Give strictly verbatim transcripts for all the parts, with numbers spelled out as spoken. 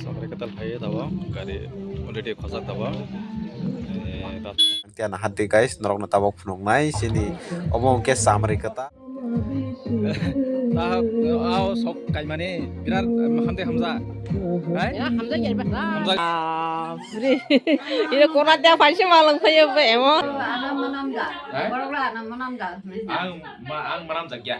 Samari kwtal phaiwi tabok, gari already khojak tabok. Eh, ta- Tiyan hati guys, norokno tabok phunuknai sini obo hwnkhe samari kwtal. Ta, ao sok kaimani birat, em, hamde hamja. Hai? Ya, hamja ya, ba. Hamja. Ah, re. Ino kora dia paisa malang phaiya ba, emo. Ano manamda. Hai? Borok la ano manamda. Ang ma-, ang manamjak ya.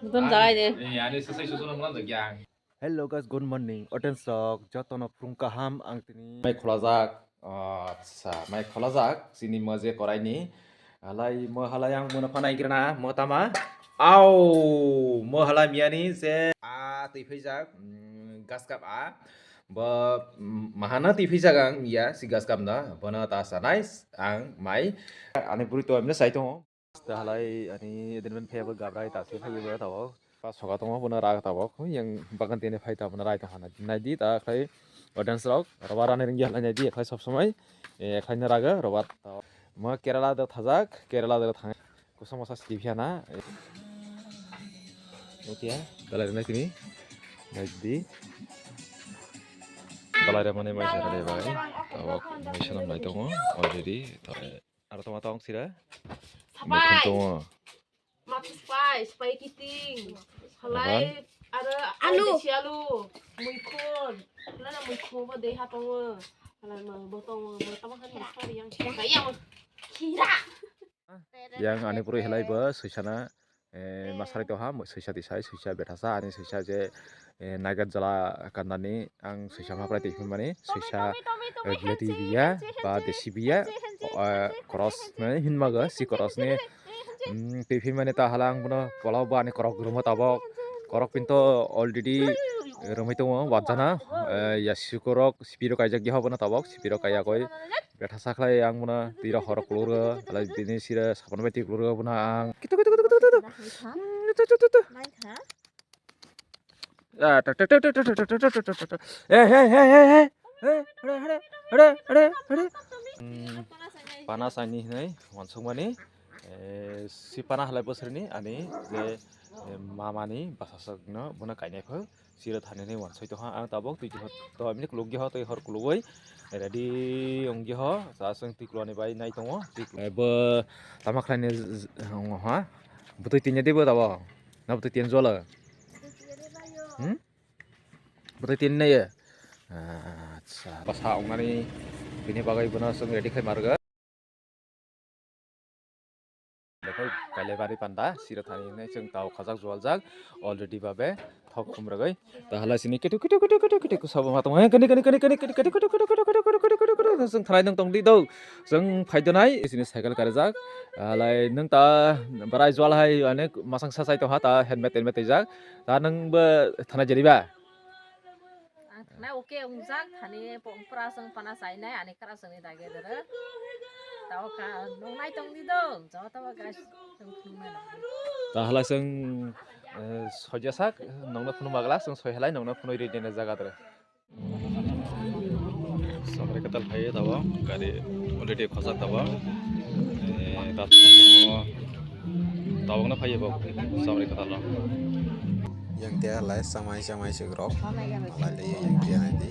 Bukan jagai de. Eh, ani sasai susu manamjak ya. Hello guys, good morning. Audience rok jotono phung kaham, ang tini mai kholajak. Acha, mai kholajak chini mo je korai ni. Halai mo halai ang mono phanai grana mo tama. Au, mo halai miyani je a twi phaijak, mm, gaskap a. Bo, mm, mahana twi phaijak ang ya si gaskap na. Bono ta sanai ang mai. Ani buri to amne sai tongo. Ta halai ani edenmen phaiya bo gabrai ta se phaiya bo tabok. Pas soka tongo bono rak tabok. Yang bagan tini phai ta bono rai tong hana. Nai di ta khlai audience rok roba rani ringya halai nai di khlai sob somoi. Eh, khlai na raga roba ta. Mo Kerala da thajak, Kerala da thang. Kusa mosa sidi phiya na. Oke ya, dalai rina tini. Nai di. Dalai rina mane mai sa bai. Tabok mai sanam lai tongo already. Aro toma tong sira. Sapai. Mukhung tongo. Mati sapai, sapai kiting. Halai, aro alu. Desi alu, muikhun. Lana muikhun bo dei ha tongo. Halai ma bo tongo, bo tamo han ma sapai yang. Yang. Kira. Yang ani puri halai bo suisana. Eh, masari toha, mo-, soisa tisai, soisa bethasa, ani soisa je, eh, naigat jala kandani, ang soisa maprai twi hwnmani, soisa, eh, bilati biya, ba desi biya, eh, koros nai hwnmago, si koros ni, mm, twi hwnmani ta hala ang bono pola bo ani korok rwma tabok, korok pinto already rwmai tongo, wajana, eh, yasikorok, sipiro kaijak yaha bono tabok, sipiro kaiya koi. Betha sakhlai ang bono twi rok horo kulugro, belai bini sira sapan bai twi kulugro bono ang. Kitu, kitu, kitu, kitu, kitu. Hmm, tu, tu, tu, tu. Ah, tuk, tuk, tuk. Eh, hey, hey, hey, hey. Eh, hare, hare, hare, hare, hare. Hmm, pana saini hinai wansukmani. Eh, si pana halai bosreni ani je, eh, mamani basasakno bono kainai kho. Sira thani ni wansoi tongha ang tabok twi to mini kuluk giho twi hor kulugoi ready ong giho sa seng twi kulani bai nai tongo twi kulu-, eh, bo tama khlai ni z-, z-, ong ha bwtwi tinya de bo tabok na bwtwi tin jola hmm bwtwi tin nai acha basa ong nani bini bagwi bono seng ready khai marga. Lephai kailai bari panda sira thani hinwi chwng tao khajak jualjak already babe thok khum rwgwi ta halai sini kitu kitu kitu kitu kitu kusabo ma tong kani kani kani kani kani kitu kitu kitu kitu kitu kitu kitu kitu kitu chwng thalai nang tong di do chwng phai donai sini cycle karijak halai nang ta barai jual hai onek masang sa sai tongha ta helmet helmet twijak ta nang bo thana jeriba. Ang thangna oke wngjak thani pura chwng pana chainai ani kwrwswngni dagi doro. Tao ka nung nai tong di do, joto bo guys, chwng phunuknai nang. Ta halai chwng, eh, soija sak nongno phunuk magla chwng soi halai nongno phunuk ri dina jaga doro. Samari kwtal phaiwi tabok gari already khojak tabok. Eh, ta tabokno phaiwi bo samari kwtal rok. Yang tia lai samai samai sik rok. Lai lai yang tia nai di.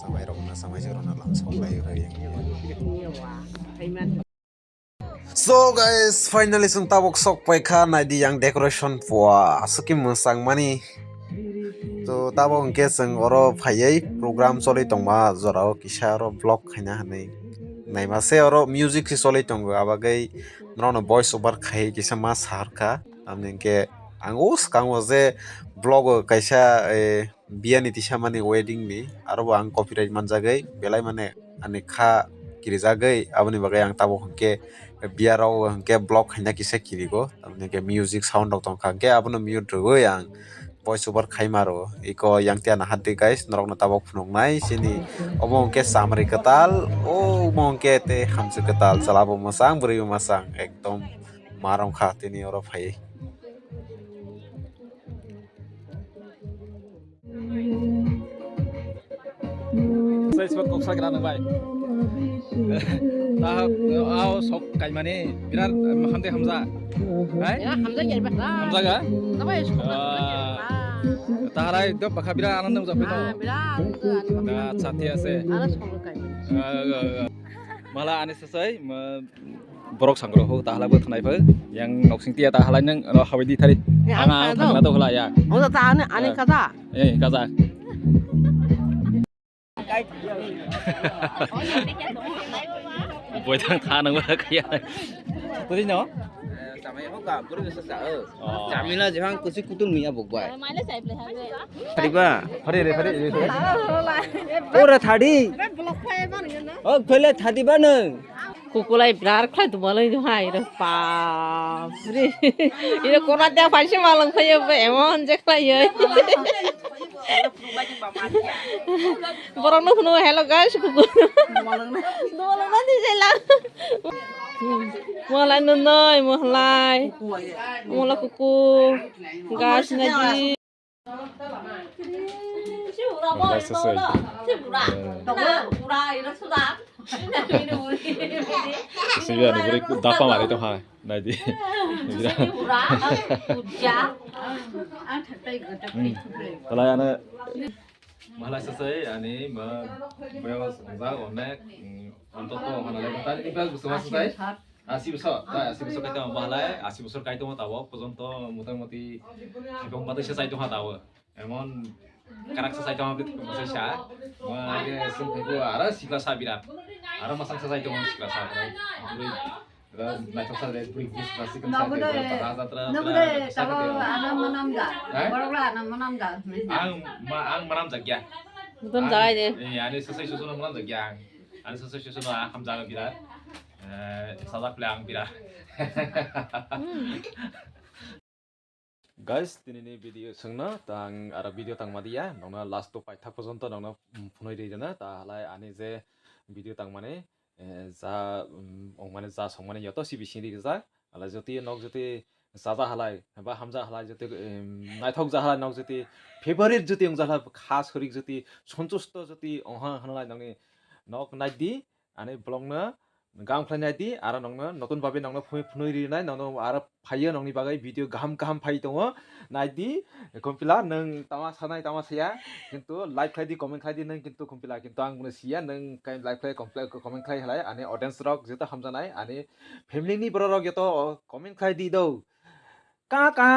Samai rok na samai sik rok na lam sok lai rok yang tia. So guys, finally chwng tabok sok paikha, naidi yang decoration pua aswk khe mwchang mani. To tabok hwnkhe chwng oro phaiwi program choli tongma jorao kisa oro vlog khaina hinwi naima se oro music se choli tongo, abagwi norokno voice over khai kisa ma saharkha. Tamni hwnkhe ang o swkango je vlog o kaisa, eh, biyani tisamani wedding ni, aro bo ang copyright manjagwi belai mane ani kha kirijagwi, aboni bagwi ang tabuk hwnkhe biya rok hwnkhe block khaina kisa kirigo, tamoni hwnkhe music sound rok tongkha, hwnkhe abono mute rwgwi ang voice over khaima rwo. Iko yang tiya nahardi guys, norokno tabuk phunuknai chini omo hwnkhe chamri kwtal, o omo hwnkhe tei hamswk kwtal, chwla bo mwchang, bwrwi bo mwchang, ekdom ma rwngkha tini oro phaiwi. Sai sibak kok sagra nang bai. Ta ao sok kaimani birat hamte hamja. Hai? Ya, hamja ya, ba. Hamja ga? Nang bai sok. Ah. Ta harai do bakha birat anand nang japino. Ah, birat. Sati ase. Aro songo kai. Ah, ah, ah. Mala ani sasai, ma, borok sangro ho, tahala bo thanai pho. Yang noksing tia tahala nang, alo habai di thari. Ya, ang thangna to hola ya. Oda ta ani, ani kaza. Eh, kaza. Boy thang tha nang ba kaya. Tadi no? Chamai ho ka, buru bisa sa. Oh. Chamila jehang kusi kutung miya bok bai. Hari ba? Hari re, hari re. Ora thadi. Oh, khole thadi ba nang. Kukulai brar khlai dumalai do hai ro pa. Re. Iro kona dia paise malang khayo be emon je khlai yoi. Borok no phunu hello guys kuku. Dumalong na di jela. Mohlai no noi mohlai. Mola kuku. Gas na di. Mohlai sasai. Sini ani buri dapa mari to hai. Nai di. Ang thatai gata. Talai ana. Mahalai sasai ani ma boyos ojak onek, mm, ontoto hanale tari ipas busu sasai. Asi bosor, ta asi bosor kaitamo mahalai, asi bosor kaitamo tabo, pojonto motamoti thaikom batwi sasai tongha tabo. Emon karak sasai tongha twi thaikom sasai sa. Ma age sung thaibo aro sikla sa birat. Aro masang sasai tongha sikla sa birat. Oro naithok sa de bui bus plastic kan sa de. Nogode, nogode tabo ano manam da. Borok la ano manam da. Ang ma, ang manam jakya. Bukan jagai de. Eh, ani sasai susu no manam jakya ang. Ani sasai susu no ang ham jaga birat. Eh, sajak le ang birat. Guys, tinini video sengno tang aro video tang madiya nongna last to paithak pojonto nongna, mm, phunui ri rena ta halai ani je video tang mani, eh, ja, mm, ong mani ja song mani yoto si bising ri jak ala joti nok joti saja halai ba hamja halai joti, em, naithok ja halai nok joti favorite joti ong ja halai khas horik joti sontusto joti ong ha hanalai nongni nok nai di. Ani vlog no gam khlai nai di, aro nongno notun babe nongno phunui phunui ri nai, nongno aro phaiyo nongni bagwi video gaham gaham phai tongo, nai di. Kompila nwng tama sanai tama saya, kintu like khlai di, comment khlai di nwng, kintu kompila kintu ang bono siya nwng kai like khlai, compla-, comment khlai halai ani audience rok joto hamjanai, ani family ni borok rok joto comment khlai di do. Kaka.